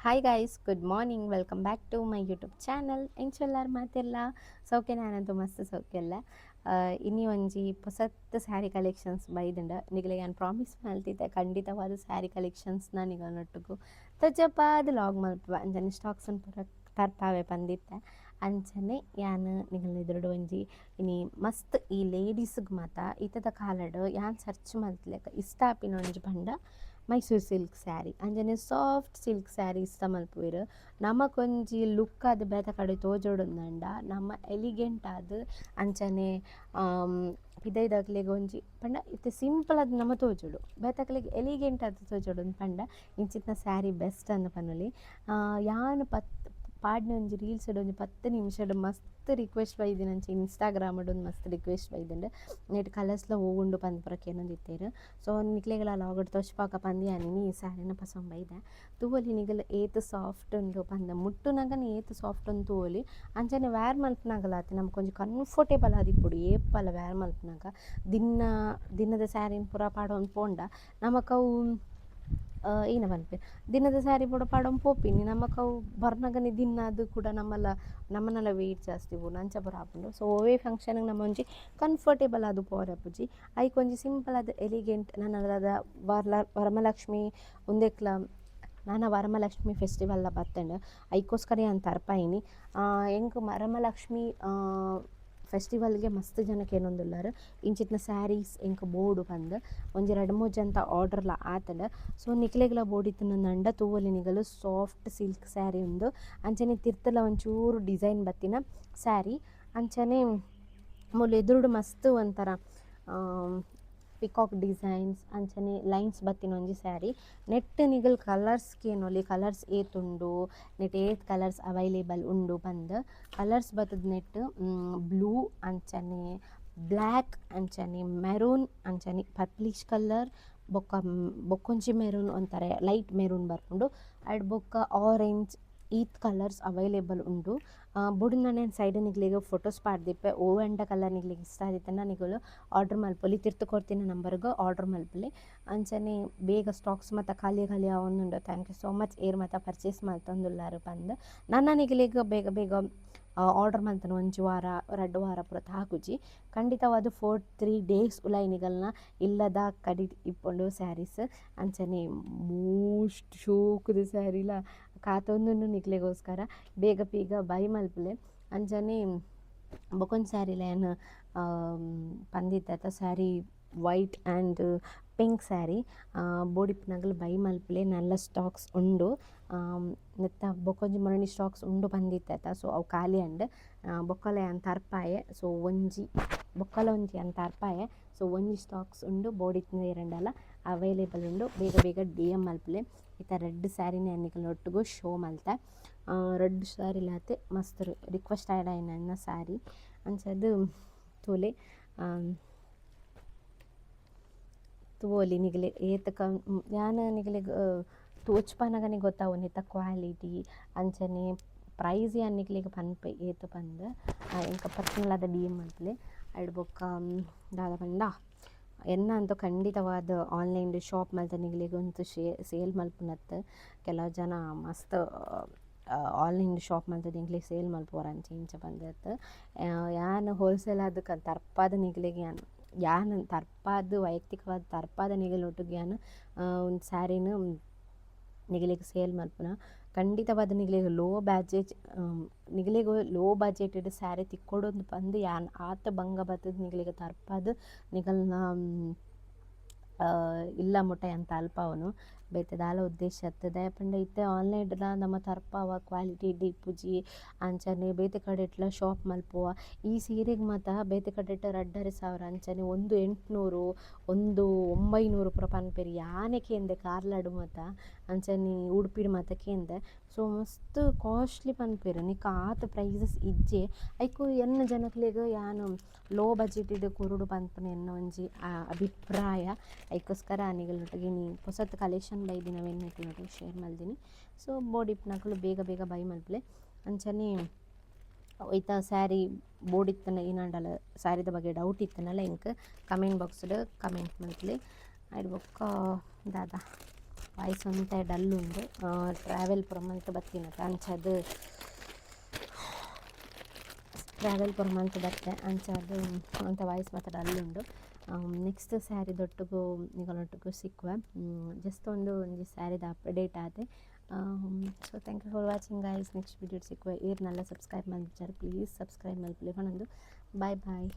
Hi guys, good morning, welcome back to my YouTube channel. ಎಂಚ ಉಲ್ಲಾರ್ ಮಾತೆಲ್ಲ? ಸೌಖ್ಯ? ನಾನಂತೂ ಮಸ್ತ್ ಸೌಖ್ಯ ಉಲ್ಲೆ. ಇನಿ ಒಂಜಿ ಪೊಸತ್ ಸ್ಯಾರಿ ಕಲೆಕ್ಷನ್ಸ್ ಬೈದುಂಡು. ನಿಗಲೆ ಯಾನ್ ಪ್ರಾಮಿಸ್ ಮಲ್ತಿದ್ದೆ, ಖಂಡಿತವಾದ ಸ್ಯಾರಿ ಕಲೆಕ್ಷನ್ಸ್ನ ನಿಗಲ್ನೊಟ್ಟುಗು ತೊಜಪಾದ್ ಲಾಗ್ ಮಲ್ಪುವೆ, ಅಂಚನೆ ಸ್ಟಾಕ್ಸ್ ಪೂರ ತರ್ಪಾವೆ ಪಂದಿತ್ತೆ. ಅಂಚನೆ ಯಾನ್ ನಿಗಲ್ನ ಎದುರುಡು ಒಂಜಿ ಇನಿ ಮಸ್ತ್ ಈ ಲೇಡೀಸ್ಗ್ ಮಾತ ಇತ್ತದ ಕಾಲಡ್ ಯಾನ್ ಸರ್ಚ್ ಮಲ್ತಿಲೆಕ ಇಷ್ಟ ಆಪಿನ ಒಂಜಿ ಪಂಡ ಮೈಸೂರು ಸಿಲ್ಕ್ ಸ್ಯಾರಿ. ಅಂಚನೆ ಸಾಫ್ಟ್ ಸಿಲ್ಕ್ ಸ್ಯಾರಿ ಇಷ್ಟ ಮಲ್ಪುವೆರ್. ನಮಕೊಂಜಿ ಲುಕ್ ಆದ್ ಬೇತೆ ಕಡೆ ತೋಜೊಡುಂದಂಡ ನಮ ಎಲಿಗೆಂಟ್ ಆದ್, ಅಂಚನೆ ಪಿದಯ್ದಕ್ಲೆಗ್ ಒಂಜಿ ಪಂಡ ಇತ್ತೆ ಸಿಂಪಲ್ ಆದ್ ನಮ ತೋಜೊಡು, ಬೇತೆಕ್ಲೆಗ್ ಎಲಿಗೆಂಟ್ ಆದ್ ತೋಜೊಡು ಪಂಡ ಇಂಚಿತ್ತಿನ ಸ್ಯಾರಿ ಬೆಸ್ಟ್ ಅಂದ್ ಪನೊಲಿ. ಯಾನ್ ಪತ್ ಪಾಡ್ನ ಒಂಜಿ ರೀಲ್ಸ್ ಒಂಜಿ 10 ನಿಮಿಷಡ್ ಮಸ್ತ್ ರಿಕ್ವೆಸ್ಟ್ ಬೈದಿನಂಚ, ಇನ್ಸ್ಟಾಗ್ರಾಮ್ ಒಂದು ಮಸ್ತ್ ರಿಕ್ವೆಸ್ಟ್ ಬೈದುಂಡು. ನೆಟ್ ಕಲರ್ಸ್ಲ ಒವು ಉಂಡು ಪಂದ್ ಪೂರ ಕೇನೊಂದಿತ್ತೆರ್. ಸೊ ನಿಕ್ಲೆಗ್ಲ ಲಾಗ್ ತೋಜ್ಪಾಕ ಪಂದ್ ಯಾನ್ ಇನಿ ಈ ಸ್ಯಾರಿನ ಪಸೊಂದು ಬೈದೆ. ತೂವೊಲಿ ನಿಗಲ್ ಏತ್ ಸಾಫ್ಟ್ ಉಂಡು ಪಂದ್. ಮುಟ್ಟುನಗನೆ ಏತ್ ಸಾಫ್ಟ್ ಉಂದು ತೂವೊಲಿ. ಅಂಚನೆ ವೇರ್ ಮಲ್ಪುನಗಲ ಅತೆ ನಮಕೊಂಜಿ ಕಂಫರ್ಟೇಬಲ್ ಆದಿಪ್ಪೊಡು. ಏಪಲ ವೇರ್ ಮಲ್ಪುನಗ ದಿನ್ನ ದಿನದ ಸ್ಯಾರಿನ್ ಪೂರ ಪಾಡೊಂದು ಪೋಂಡ ನಮಕ್ ಅವು ಈನ ಪನ್ಪೆರ್, ದಿನದ ಸ್ಯಾರಿ ಪೂರ ಪಾಡೊಂದು ಪೋಪಿನಿ, ನಮಕ್ ಅವು ಬರ್ನಗನೆ ದಿನ್ನಾದ್ ಕೂಡ ನಮ್ಮಲ ನಮನಲ ವೆಯ್ಟ್ ಜಾಸ್ತಿ ಬೋಡು, ಅಂಚ ಪೂರ ಆಪುಂಡು. ಸೊ ಒವ್ವೇ ಫಂಕ್ಷನ್ಗೆ ನಮ ಒಂಜಿ ಕಂಫರ್ಟೇಬಲ್ ಆದ್ ಪೋವರೆ ಆಪುಜಿ. ಐಕ್ ಒಂಜಿ ಸಿಂಪಲ್ ಆದ್ ಎಲಿಗೆಂಟ್ ನನಲಾದ ವರಮಲಕ್ಷ್ಮಿ ಉಂದೆಕ್ಲ ನನ ವರಮಲಕ್ಷ್ಮಿ ಫೆಸ್ಟಿವಲ್ ಬತ್ತ್ಂಡ್, ಐಕೋಸ್ಕರ ಯಾನ್ ತರ್ಪಾಯಿನಿ. ಎಂಕ್ ವರಮಲಕ್ಷ್ಮಿ ಫೆಸ್ಟಿವಲ್ಗೆ ಮಸ್ತ್ ಜನ ಕೇನೊಂದುಲ್ಲೆರ್, ಇಂಚಿತ್ತಿನ ಸ್ಯಾರೀಸ್ ಎಂಕ್ ಬೋಡು ಪಂದ್. ಒಂಜಿ ರಡ್ಡ್ ಮೂಜಿ ಅಂತ ಆರ್ಡರ್ಲ ಆತ್ಂಡ್. ಸೊ ನಿಕ್ಲೆಗ್ಲ ಬೋಡಿತ್ತಿನಂಡ ತೂವೊಲಿ ನಿಗಲು. ಸಾಫ್ಟ್ ಸಿಲ್ಕ್ ಸ್ಯಾರಿ ಉಂದು. ಅಂಚನೆ ತಿರ್ತುಲ ಒಂಚೂರು ಡಿಸೈನ್ ಬತ್ತಿನ ಸ್ಯಾರಿ. ಅಂಚನೆ ಮೂಲು ಎದುರುಡು ಮಸ್ತ್ ಒಂಥರ ಪಿಕಾಕ್ ಡಿಸೈನ್ಸ್, ಅಂಚನೆ ಲೈನ್ಸ್ ಬತ್ತಿನ ಒಂಜಿ ಸ್ಯಾರಿ. ನೆಟ್ಟ್ ನಿಗಲ್ ಕಲರ್ಸ್ ಕೇನೊಲಿ, ಕಲರ್ಸ್ ಏತ್ ಉಂಡು, ನೆಟ್ ಏತ್ ಕಲರ್ಸ್ ಅವೈಲೇಬಲ್ ಉಂಡು ಪಂದ್. ಕಲರ್ಸ್ ಬತ್ತುದು ನೆಟ್ಟ್ ಬ್ಲೂ, ಅಂಚನೆ ಬ್ಲ್ಯಾಕ್, ಅಂಚನೆ ಮೆರೂನ್, ಅಂಚನೆ ಪರ್ಪಲಿಶ್ ಕಲರ್, ಬೊಕ್ಕ ಬೊಕ್ಕೊಂಜಿ ಮೆರೂನ್, ಒಂಥರ ಲೈಟ್ ಮೆರೂನ್ ಬರ್ಪುಂಡು. ಐಡ್ ಬೊಕ್ಕ ಆರೆಂಜ್, ಈತ್ ಕಲರ್ಸ್ ಅವೈಲೇಬಲ್ ಉಂಡು. ಬೊಡುಂಡ ಯಾನ್ ಸೈಡ್ ನಿಕ್ಲೆಗ್ ಫೋಟೋಸ್ ಪಾಡ್ದಿಪ್ಪೆ. ಒವ್ ಆಂಡ ಕಲರ್ ನಿಕ್ಲೆಗ್ ಇಷ್ಟ ಆದಿತ್ತುಂಡ ನಿಕುಲು ಆರ್ಡರ್ ಮಲ್ಪೊಲಿ. ತಿರ್ತ್ ಕೊರ್ತಿನ ನಂಬರ್ಗ್ ಆರ್ಡರ್ ಮಲ್ಪುಲೆ. ಅಂಚನೆ ಬೇಗ ಸ್ಟಾಕ್ಸ್ ಮಾತ ಖಾಲಿ ಖಾಲಿ ಆವೊಂದುಂಡು. Thank you so much ಏರ್ ಮಾತ ಪರ್ಚೇಸ್ ಮಲ್ತೊಂದುಲ್ಲಾರ್ ಪಂದ್. ನನ ನಿಕ್ಲೆಗ್ ಬೇಗ ಬೇಗ ಆರ್ಡರ್ ಮಲ್ತುಂಡ ಒಂಜಿ ವಾರ ರಡ್ಡ್ ವಾರ ಪೂರ ತಾಗುಜಿ. ಖಂಡಿತವಾದ್ 4-3 ಡೇಸ್ ಉಲಾಯಿ ನಿಗಲ್ನ ಇಲ್ಲದ ಕಡಿಟ್ ಇಪ್ಪುಂಡು ಸ್ಯಾರೀಸ್. ಅಂಚನೆ ಮೋಸ್ಟ್ ಶೋಕುದ ಸ್ಯಾರಿಲ ಕಾತೊಂದುಂಡು ನಿಕ್ಲೆಗೋಸ್ಕರ. ಬೇಗ ಬೇಗ ಬೈ ಮಲ್ಪುಲೆ. ಅಂಚನೆ ಬೊಕೊಂಜಿ ಸ್ಯಾರಿಲ ಯಾನ್ ಪಂದಿತ್ತೆ sari, white and pink sari. ಬೋಡಿಪ್ಪುನಗಲ್ ಬೈ ಮಲ್ಪುಲೆ, ನಲ್ಲ ಸ್ಟಾಕ್ಸ್ ಉಂಡು. ನೆತ್ತ ಬೊಕೊಂಜಿ ಮೊರಣಿ ಸ್ಟಾಕ್ಸ್ ಉಂಡು ಪಂದಿತ್ತೆ. ಸೊ ಅವು ಖಾಲಿ ಆಂಡ್. ಬೊಕ್ಕಲ ಯಾನ್ ತರ್ಪಾಯೆ. ಸೊ ಒಂಜಿ ಬೊಕ್ಕಲ ಒಂಜಿ ಯಾನ್ ತರ್ಪಾಯೆ. ಸೊ ಒಂಜಿ ಸ್ಟಾಕ್ಸ್ ಉಂಡು. ಬೋಡಿತ್ತಿನ ಏರೆಂಡಲ ಅವೈಲೇಬಲ್ ಉಂಡು. ಬೇಗ ಬೇಗ ಡಿ ಎಮ್ ಮಲ್ಪುಲೆ. ಇತ್ತೆ ರಡ್ಡ್ ಸ್ಯಾರಿನ ಯಾನ್ ನಿಕಲ್ನ ಒಟ್ಟುಗು ಶೋ ಮಲ್ತೆ. ರಡ್ಡ್ ಸ್ಯಾರಿಲಾತೆ ಮಸ್ತ್ ರಿಕ್ವೆಸ್ಟ್ ಆಯ್ಡಾಯಿನ ಸ್ಯಾರಿ. ಅಂಚಾದ್ ತೂಲೆ, ತೂವೊಲಿ ನಿಗಲೆ ಏತ್ ಕಮ್. ಯಾನ್ ನಿಗಲೆಗ್ ತೋಜ್ಪಾನಗನೆ ಗೊತ್ತಾವು ನೆತ್ತ ಕ್ವಾಲಿಟಿ. ಅಂಚನೆ ಪ್ರೈಸ್ ಯಾನ್ ನಿಕ್ಲೆಗ್ ಪನ್ಪೆ ಏತ್ ಪಂದ್. ಎಂಕ್ ಪರ್ಸನಲ್ ಆದ್ ಡಿ ಎಮ್ ಮಲ್ಪುಲೆ. ಐಡ್ ಬೊಕ್ಕ ದಾದ ಪಂಡ, ಎನ್ನ ಅಂತೂ ಖಂಡಿತವಾದ್ ಆನ್ಲೈನ್ ಶಾಪ್ ಮಲ್ತ್ ನಿಕ್ಲೆಗ್ ಒಂತೆ ಸೇಲ್ ಮಲ್ಪುನತ್. ಕೆಲವು ಜನ ಮಸ್ತ್ ಆನ್ಲೈನ್ ಶಾಪ್ ಮಲ್ತುದು ಎಂಕ್ಲೆಗ್ ಸೇಲ್ ಮಲ್ಪುವರ ಅಂಚ ಇಂಚ ಪಂದ್. ಯಾನ್ ಹೋಲ್ಸೇಲ್ ಆದ್ ತರ್ಪಾದ್ ನಿಕ್ಲೆಗ್ ಯಾನ್ ಯಾನ್ ತರ್ಪಾದ್, ವೈಯಕ್ತಿಕವಾದ್ ತರ್ಪಾದ್ ನಿಗಲ್ನೊಟ್ಟುಗು ಯಾನ್ ಒಂಜಿ ಸ್ಯಾರಿನ್ ನಿಗಲೆಗ್ ಸೇಲ್ ಮಲ್ಪುನ. ಖಂಡಿತವಾದ್ ನಿಗಲೆಗ್ ಲೋ ಬಜೆಟ್, ನಿಗಲೆಗ್ ಲೋ ಬಜೆಟ್ ಸ್ಯಾರಿ ತಿಕ್ಕೊಡು ಪಂದ್ ಯಾನ್ ಆತ್ ಬಂಗ ಬತ್ತುದು ನಿಗಲೆಗ್ ತರ್ಪಾದ್ ನಿಗಲ್ನ ಇಲ್ಲ ಮುಟ ಯಾನ್ ತಲ್ಪಾವುನು. ಬೇತೆ ದಾಲ ಉದ್ದೇಶ ಅತ್ತ್. ದಾಯೆ ಪಂಡ ಇತ್ತೆ ಆನ್ಲೈನ್ ಡ್ಲ ನಮ ತರ್ಪಾವ, ಕ್ವಾಲಿಟಿ ಎಡ್ಡೆ ಇಪ್ಪುಜಿ. ಅಂಚನೆ ಬೇತೆ ಕಡೆಟ್ಲ ಶಾಪ್ ಮಲ್ಪುವ. ಈ ಸೀರೆಗ್ ಮಾತ ಬೇತೆ ಕಡೆಟ್ 2500, ಅಂಚನೆ ಒಂದು 800, ಒಂದು 900 ಪೂರ ಪನ್ಪೆರ್. ಯಾನೆ ಕೇಂದೆ ಕಾರ್ಲಡ್ ಮಾತ, ಅಂಚನೆ ಉಡುಪಿಡ್ ಮಾತ ಕೇಂದೆ. ಸೊ ಮಸ್ತ್ ಕಾಸ್ಟ್ಲಿ ಪನ್ಪೆರ್. ನಿಕ್ ಆತ್ ಪ್ರೈಸಸ್ ಇಜ್ಜೆ. ಐಕ್ ಎನ್ನ ಜನಕ್ಲೆಗ್ ಯಾನ್ ಲೋ ಬಜೆಟ್ ಕೊರೊಡು ಪನ್ಪುನ ಎನ್ನ ಒಂಜಿ ಅಭಿಪ್ರಾಯ. ಐಕೋಸ್ಕರ ನಿಗಲ್ನೊಟ್ಟಿಗೆ ಇನಿ ಪೊಸತ್ ಕಲೆಕ್ಷನ್ ಬೈದಿನವೆನ್ ನಿಕಲ್ನೊಟ್ಟಿಗೆ ಶೇರ್ ಮಲ್ದಿನಿ. ಸೊ ಬೋಡಿಪ್ಪುನಕುಲು ಬೇಗ ಬೇಗ ಬೈ ಮಲ್ಪುಲೆ. ಅಂಚನೆ ಒಯ್ತ ಸ್ಯಾರಿ ಬೋಡಿತ್ತುಂಡ, ಏನಾಂಡಲ ಸ್ಯಾರಿದ ಬಗ್ಗೆ ಡೌಟ್ ಇತ್ತುಂಡಲ ಎಂಕ್ ಕಮೆಂಟ್ ಬಾಕ್ಸ್ಡ್ ಕಮೆಂಟ್ ಮಲ್ಪುಲೆ. ಐಡ್ ಬೊಕ್ಕ ದಾದ? ವಾಯ್ಸ್ ಒಂತೆ ಡಲ್ ಉಂಡು. ಟ್ರಾವೆಲ್ ಪೂರ ಮಲ್ತ್ ಬತ್ತಿನತ, ಅಂಚಾದ್ ಟ್ರಾವೆಲ್ ಪೂರ ಮಲ್ತ್ ಬತ್ತೆ, ಅಂಚಾದ್ ಒಂತೆ ವಾಯ್ಸ್ ಮಾತ ಡಲ್ ಉಂಡು. ನೆಕ್ಸ್ಟ್ ಸ್ಯಾರಿದೊಟ್ಟುಗು ನಿಕಲ್ನೊಟ್ಟುಗು ಸಿಕ್ಕುವೆ. ಜಸ್ಟ್ ಒಂದು ಒಂಜಿ ಸ್ಯಾರಿದ ಅಪ್ಡೇಟ್ ಆತೆ. So thank you for watching, guys. Next video ಸಿಕ್ಕುವೆ. ಏರ್ ನಲ್ಲ ಸಬ್ಸ್ಕ್ರೈಬ್ ಮಲ್ಪುಜಾರ್, ಪ್ಲೀಸ್ ಸಬ್ಸ್ಕ್ರೈಬ್ ಮಲ್ಪುಲೆ ಪನೊಂದು, ಬಾಯ್ ಬಾಯ್.